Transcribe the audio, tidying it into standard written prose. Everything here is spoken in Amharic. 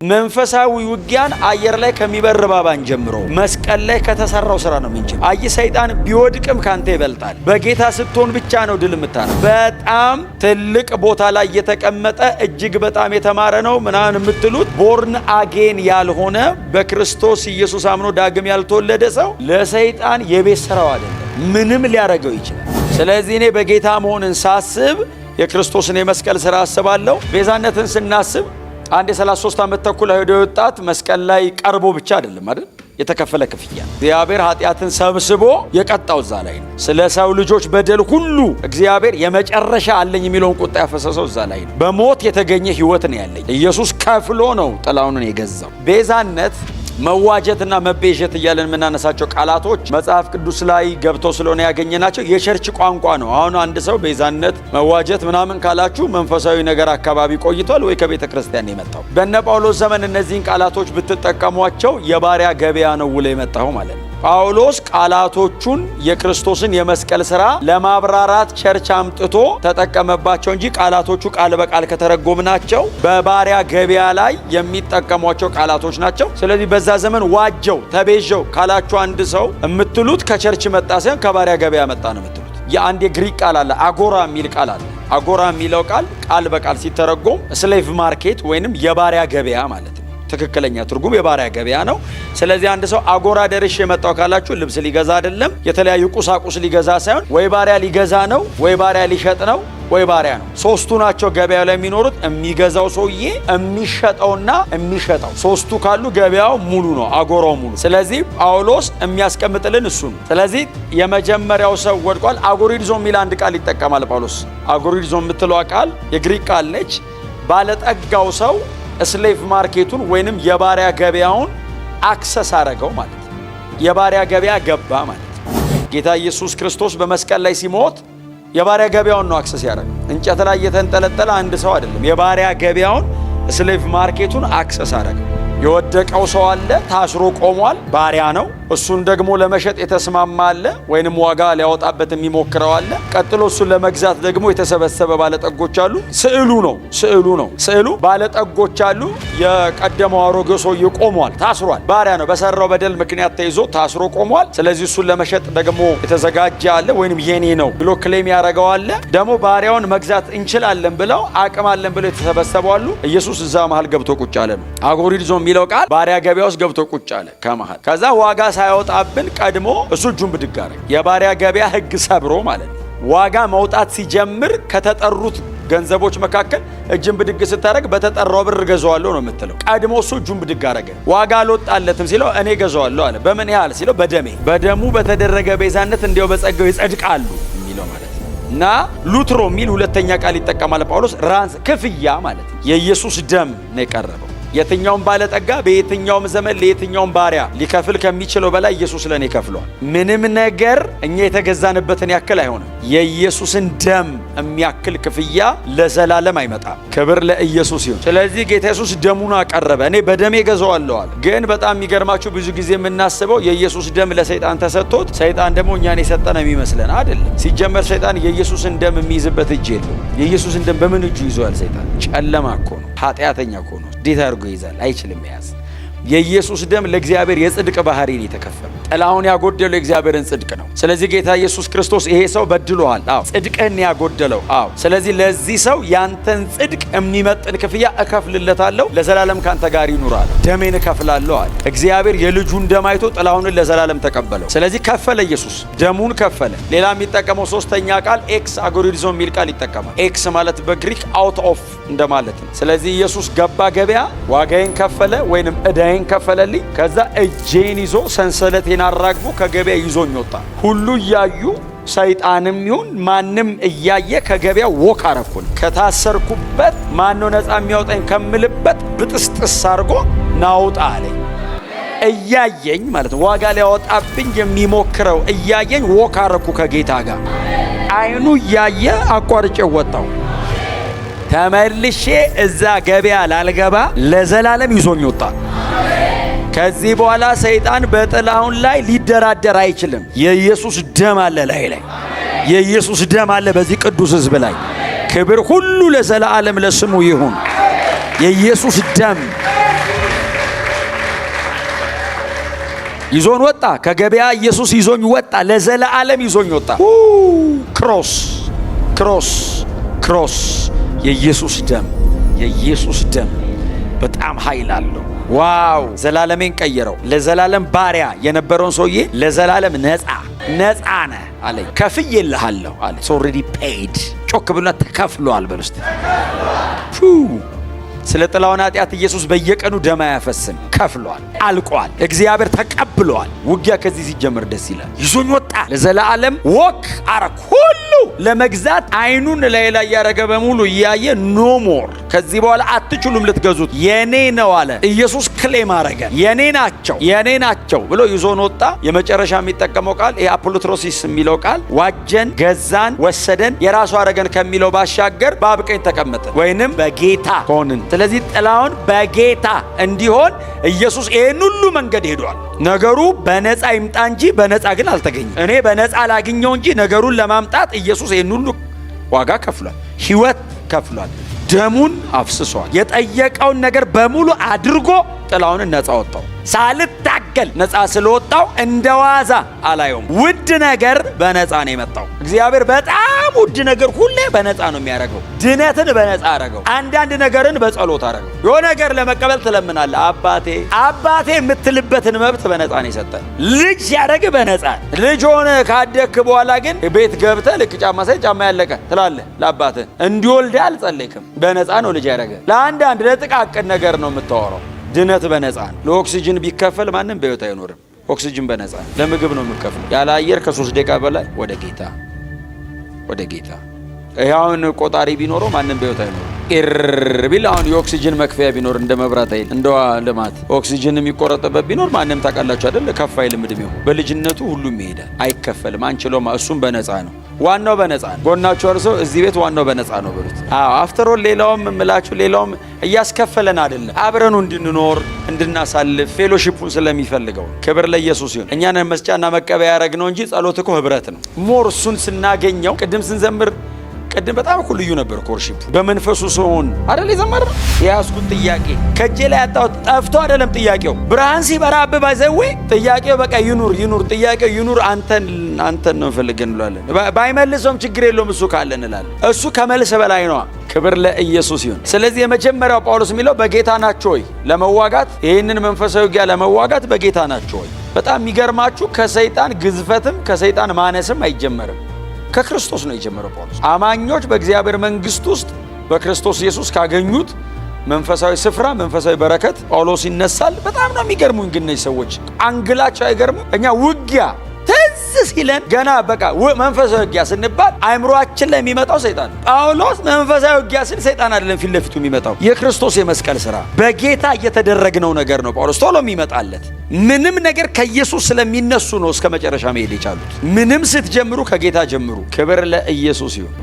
መንፈሳዊ ውጊያን አየር ላይ ከሚበር እባብ አንጀምረው፣ መስቀል ላይ ከተሰራው ስራ ነው ምንጀምረው። አይ ሰይጣን ቢወድቅም ካንተ ይበልጣል። በጌታ ስትሆን ብቻ ነው ድል የምታረገው። በጣም ትልቅ ቦታ ላይ የተቀመጠ፣ እጅግ በጣም የተማረ ነው ምናምን የምትሉት፣ born again ያልሆነ፣ በክርስቶስ ኢየሱስ አምኖ ዳግም ያልተወለደ ሰው ለሰይጣን የቤት ስራው አይደለም። ምንም ሊያደርገው ይችላል። ስለዚህ እኔ በጌታ መሆንን ሳስብ የክርስቶስን የመስቀል ስራ አስባለሁ። ቤዛነትን ስናስብ አንድ የ33 ዓመት ተኩል አይሁዳዊ ወጣት መስቀል ላይ ቀርቦ ብቻ አይደለም አይደል የተከፈለ ክፍያ። እግዚአብሔር ኃጢአትን ሰብስቦ የቀጣው እዛ ላይ ነው። ስለ ሰው ልጆች በደል ሁሉ እግዚአብሔር የመጨረሻ አለኝ የሚለውን ቁጣ ያፈሰሰው እዛ ላይ ነው። በሞት የተገኘ ሕይወት ነው ያለኝ። ኢየሱስ ከፍሎ ነው ጥላሁንን የገዛው። ቤዛነት፣ መዋጀትና መቤዠት እያለን የምናነሳቸው ቃላቶች መጽሐፍ ቅዱስ ላይ ገብተው ስለሆነ ያገኘናቸው የ church ቋንቋ ነው። አሁን አንድ ሰው ቤዛነት፣ መዋጀት ምናምን ካላችሁ መንፈሳዊ ነገር አካባቢ ቆይቷል ወይ ከቤተ ክርስቲያን የመጣው። በነ ጳውሎስ ዘመን እነዚህን ቃላቶች ብትጠቀሟቸው የባሪያ ገበያ ነው ውለ የመጣው ማለት ነው። ጳውሎስ ቃላቶቹን የክርስቶስን የመስቀል ስራ ለማብራራት church አምጥቶ ተጠቀመባቸው እንጂ ቃላቶቹ ቃል በቃል ከተረጎምናቸው በባሪያ ገበያ ላይ የሚጠቀሟቸው ቃላቶች ናቸው። ስለዚህ በዛ ዘመን ዋጀው፣ ተቤዠው ካላችሁ አንድ ሰው የምትሉት ከ church መጣ ሳይሆን ከባሪያ ገበያ መጣ ነው የምትሉት። የአንድ የግሪክ ቃል አለ፣ አጎራ የሚል ቃል አለ። አጎራ የሚለው ቃል ቃል በቃል ሲተረጎም slave market ወይንም የባሪያ ገበያ ማለት ነው። ትክክለኛ ትርጉም የባሪያ ገበያ ነው። ስለዚህ አንድ ሰው አጎራ ደርሼ የመጣው ካላችሁ ልብስ ሊገዛ አይደለም፣ የተለያዩ ቁሳቁስ ሊገዛ ሳይሆን ወይ ባሪያ ሊገዛ ነው፣ ወይ ባሪያ ሊሸጥ ነው፣ ወይ ባሪያ ነው። ሶስቱ ናቸው ገበያው ላይ የሚኖሩት። የሚገዛው ሰውዬ፣ የሚሸጠውና የሚሸጠው፣ ሶስቱ ካሉ ገበያው ሙሉ ነው፣ አጎራው ሙሉ። ስለዚህ ጳውሎስ የሚያስቀምጥልን እሱ ነው። ስለዚህ የመጀመሪያው ሰው ወድቋል። አጎሪዞ የሚል አንድ ቃል ይጠቀማል ጳውሎስ። አጎሪዞ የምትለዋ ቃል የግሪክ ቃል ነች። ባለጠጋው ሰው slave market ኡን ወይንም የባሪያ ገበያውን access አረገው ማለት ነው። የባሪያ ገበያ ገባ ማለት ነው። ጌታ ኢየሱስ ክርስቶስ በመስቀል ላይ ሲሞት የባሪያ ገበያውን ነው access ያደረገው። እንጨት ላይ የተንጠለጠለ አንድ ሰው አይደለም። የባሪያ ገበያውን፣ slave market ኡን access አረገው። የወደቀው ሰው አለ፣ ታስሮ ቆሟል፣ ባሪያ ነው። እሱን ደግሞ ለመሸጥ የተስማማ አለ፣ ወይንም ዋጋ ሊያወጣበት የሚሞክረው አለ። ቀጥሎ እሱን ለመግዛት ደግሞ የተሰበሰበ ባለጠጎች አሉ። ስዕሉ ነው፣ ስዕሉ ነው፣ ስዕሉ ባለጠጎች አሉ። የቀደመው አሮጌው ሰውዬ ቆሟል፣ ታስሯል፣ ባሪያ ነው። በሰራው በደል ምክንያት ተይዞ ታስሮ ቆሟል። ስለዚህ እሱን ለመሸጥ ደግሞ የተዘጋጀ አለ፣ ወይንም የኔ ነው ብሎ claim ያደረገው አለ። ደግሞ ባሪያውን መግዛት እንችላለን ብለው፣ አቅም አለን ብለው የተሰበሰቡ አሉ። ኢየሱስ እዛ መሀል ገብቶ ቁጭ አለ ነው። አጎሪዞ የሚለው ቃል ባሪያ ገበያ ውስጥ ገብቶ ቁጭ አለ ከመሀል። ከዛ ዋጋ ሳያወጣብን ቀድሞ እሱ እጁን ብድግ አረገ። የባሪያ ገበያ ሕግ ሰብሮ ማለት ነው። ዋጋ መውጣት ሲጀምር ከተጠሩት ገንዘቦች መካከል እጅን ብድግ ስታደርግ በተጠራው ብር ገዛዋለሁ ነው የምትለው። ቀድሞ እሱ እጁን ብድግ አረገ። ዋጋ አልወጣለትም ሲለው እኔ ገዛዋለሁ አለ። በምን ያህል ሲለው በደሜ፣ በደሙ በተደረገ ቤዛነት እንዲያው በጸጋው ይጸድቃሉ የሚለው ማለት ነው። እና ሉትሮ የሚል ሁለተኛ ቃል ይጠቀማል ጳውሎስ። Ransom፣ ክፍያ ማለት ነው። የኢየሱስ ደም ነው የቀረበው። የትኛውም ባለጠጋ በየትኛውም ዘመን ለየትኛውም ባሪያ ሊከፍል ከሚችለው በላይ ኢየሱስ ለእኔ ከፍሏል። ምንም ነገር እኛ የተገዛንበትን ያክል አይሆንም። የኢየሱስን ደም የሚያክል ክፍያ ለዘላለም አይመጣም። ክብር ለኢየሱስ ይሁን። ስለዚህ ጌታ ኢየሱስ ደሙን አቀረበ። እኔ በደሜ ገዛዋለሁ አለ። ግን በጣም የሚገርማችሁ ብዙ ጊዜ የምናስበው የኢየሱስ ደም ለሰይጣን ተሰጥቶት ሰይጣን ደግሞ እኛን የሰጠን የሚመስለን አይደለም። ሲጀመር ሰይጣን የኢየሱስን ደም የሚይዝበት እጅ የለውም። የኢየሱስን ደም በምን እጁ ይዘዋል? ሰይጣን ጨለማ እኮ ነው፣ ኃጢአተኛ እኮ ነው። እንዴት አድርጎ ይይዛል? አይችልም መያዝ። የኢየሱስ ደም ለእግዚአብሔር የጽድቅ ባህሪ ነው የተከፈለው። ጥላሁን ያጎደለው የእግዚአብሔርን ጽድቅ ነው። ስለዚህ ጌታ ኢየሱስ ክርስቶስ ይሄ ሰው በድሎሃል፣ አዎ፣ ጽድቅህን ያጎደለው፣ አዎ። ስለዚህ ለዚህ ሰው ያንተን ጽድቅ የሚመጥን ክፍያ እከፍልለታለሁ፣ ለዘላለም ካንተ ጋር ይኑራል፣ ደሜን እከፍላለሁ አለ። እግዚአብሔር የልጁን ደም አይቶ ጥላሁንን ለዘላለም ተቀበለው። ስለዚህ ከፈለ፣ ኢየሱስ ደሙን ከፈለ። ሌላ የሚጠቀመው ሶስተኛ ቃል ኤክስ አጎሪዞ የሚል ቃል ይጠቀማል። ኤክስ ማለት በግሪክ out of እንደማለት ነው። ስለዚህ ኢየሱስ ገባ ገበያ፣ ዋጋዬን ከፈለ ወይንም ዕዳዬን ከፈለልኝ። ከዛ እጄን ይዞ ሰንሰለቴን አራግፎ ከገበያ ይዞኝ ወጣ። ሁሉ እያዩ፣ ሰይጣንም ይሁን ማንም እያየ ከገበያ walk አረኩን። ከታሰርኩበት ማነው ነፃ የሚያወጣኝ ከምልበት ብጥስጥስ አድርጎ ናውጣ አለኝ። እያየኝ ማለት ነው። ዋጋ ሊያወጣብኝ የሚሞክረው እያየኝ walk አረኩ ከጌታ ጋር። አይኑ እያየ አቋርጬ ወጣው። ተመልሼ እዛ ገበያ ላልገባ ለዘላለም ይዞኝ ወጣ። ከዚህ በኋላ ሰይጣን በጥላሁን ላይ ሊደራደር አይችልም። የኢየሱስ ደም አለ ላይ ላይ፣ የኢየሱስ ደም አለ በዚህ ቅዱስ ሕዝብ ላይ። ክብር ሁሉ ለዘላለም ለስሙ ይሁን። የኢየሱስ ደም ይዞን ወጣ። ከገበያ ኢየሱስ ይዞኝ ወጣ። ለዘለዓለም ይዞኝ ወጣ። Cross, cross, cross። የኢየሱስ ደም፣ የኢየሱስ ደም በጣም ኃይል አለው። Wow! ዘላለሜን ቀየረው። ለዘላለም ባሪያ የነበረውን ሰውዬ ለዘላለም ነፃ፣ ነፃ ነህ አለኝ። ከፍዬልሃለሁ አለ። Already paid። ጮክ ብሎና ተከፍሏል በል እስቲ። ስለ ጥላውን ኃጢአት ኢየሱስ በየቀኑ ደም አያፈስም። ከፍሏል፣ አልቋል። እግዚአብሔር ተቀብሏል። ውጊያ ከዚህ ሲጀምር ደስ ይላል። ይዞኝ ወጣ። ለዘላለም walk አረክ። ሁሉ ለመግዛት አይኑን ላይ ላይ ያደረገ በሙሉ እያየ no more፣ ከዚህ በኋላ አትችሉም ልትገዙት፣ የኔ ነው አለ። ኢየሱስ claim አረገ። የኔ ናቸው፣ የኔ ናቸው ብሎ ይዞን ወጣ። የመጨረሻ የሚጠቀመው ቃል ይሄ አፖሎትሮሲስ የሚለው ቃል ዋጀን፣ ገዛን፣ ወሰደን፣ የራሱ አረገን ከሚለው ባሻገር በአብ ቀኝ ተቀመጠ ወይንም በጌታ ሆንን። ስለዚህ ጥላውን በጌታ እንዲሆን ኢየሱስ ይህን ሁሉ መንገድ ሄዷል። ነገሩ በነፃ ይምጣ እንጂ በነፃ ግን አልተገኘም። እኔ በነፃ ላግኘው እንጂ ነገሩን ለማምጣት ኢየሱስ ይህን ሁሉ ዋጋ ከፍሏል። ሕይወት ከፍሏል። ደሙን አፍስሷል። የጠየቀውን ነገር በሙሉ አድርጎ ጥላውን ነፃ ወጣው። ሳልታገል ነፃ ስለወጣው እንደ ዋዛ አላየውም። ውድ ነገር በነፃ ነው የመጣው። እግዚአብሔር በጣም ውድ ነገር ሁሌ በነፃ ነው የሚያደርገው። ድነትን በነፃ አደረገው። አንዳንድ ነገርን በጸሎት አደረገው። የሆነ ነገር ለመቀበል ትለምናለህ። አባቴ፣ አባቴ የምትልበትን መብት በነፃ ነው የሰጠህ። ልጅ ሲያደርግ በነፃ ልጅ ሆነ። ካደግክ በኋላ ግን ቤት ገብተህ ልክ ጫማ ሳይ ጫማ ያለቀ ትላለህ ለአባትህ። እንዲወልድህ አልጸለይክም። በነፃ ነው ልጅ ያደረገ። ለአንዳንድ ለጥቃቅን ነገር ነው የምታወራው። ድነት በነፃ ነው። ለኦክሲጅን ቢከፈል ማንም በሕይወት አይኖርም። ኦክሲጅን በነፃ ነው። ለምግብ ነው የምከፍለው። ያለ አየር ከ3 ደቂቃ በላይ ወደ ጌታ፣ ወደ ጌታ። ይሄ አሁን ቆጣሪ ቢኖረው ማንም በሕይወት አይኖርም። ቅር ቢል አሁን የኦክሲጅን መክፈያ ቢኖር፣ እንደ መብራት ኃይል፣ እንደ ልማት ኦክሲጅን የሚቆረጥበት ቢኖር ማንም፣ ታውቃላችሁ አይደል? ከፍ አይልም እድሜው። በልጅነቱ ሁሉም ይሄዳል። አይከፈልም። አንችለውማ። እሱም በነፃ ነው። ዋናው በነፃ ነው። ጎናችሁ ያለ ሰው እዚህ ቤት ዋናው በነፃ ነው በሉት። አዎ፣ after all ሌላውም የምላችሁ ሌላውም እያስከፈለን አይደለም፣ አብረኑ እንድንኖር እንድናሳልፍ fellowship ኡን ስለሚፈልገው። ክብር ለኢየሱስ ይሁን። እኛን መስጫና መቀበያ ያደረግነው እንጂ ጸሎት እኮ ህብረት ነው። More እሱን ስናገኘው ቅድም ስንዘምር ቅድም በጣም እኮ ልዩ ነበር worship። በመንፈሱ ሰውን አይደል የዘመርነው? የያዝኩት ጥያቄ ከእጄ ላይ ያጣሁት ጠፍቶ አይደለም ጥያቄው። ብርሃን ሲበራብህ by the way ጥያቄው በቃ ይኑር ይኑር፣ ጥያቄው ይኑር፣ አንተን አንተን ነው እንፈልግ እንላለን። ባይመልሰውም ችግር የለውም እሱ ካለ እንላለን። እሱ ከመልስ በላይ ነዋ። ክብር ለኢየሱስ ይሁን። ስለዚህ የመጀመሪያው ጳውሎስ የሚለው በጌታ ናችሁ ወይ? ለመዋጋት፣ ይህንን መንፈሳዊ ውጊያ ለመዋጋት በጌታ ናችሁ ወይ? በጣም የሚገርማችሁ ከሰይጣን ግዝፈትም ከሰይጣን ማነስም አይጀመርም። ከክርስቶስ ነው የጀመረው ጳውሎስ። አማኞች በእግዚአብሔር መንግስት ውስጥ በክርስቶስ ኢየሱስ ካገኙት መንፈሳዊ ስፍራ፣ መንፈሳዊ በረከት ጳውሎስ ይነሳል። በጣም ነው የሚገርሙኝ ግን እነዚህ ሰዎች angle ኣቸው አይገርምም? እኛ ውጊያ ትዝ ሲለን ገና በቃ መንፈሳዊ ውጊያ ስንባል አእምሯችን ላይ የሚመጣው ሰይጣን። ጳውሎስ መንፈሳዊ ውጊያ ሲል ሰይጣን አይደለም ፊት ለፊቱ የሚመጣው፣ የክርስቶስ የመስቀል ስራ በጌታ እየተደረግነው ነገር ነው። ጳውሎስ ቶሎ የሚመጣለት ምንም ነገር ከኢየሱስ ስለሚነሱ ነው እስከ መጨረሻ መሄድ የቻሉት። ምንም ስትጀምሩ ከጌታ ጀምሩ። ክብር ለኢየሱስ ይሁን።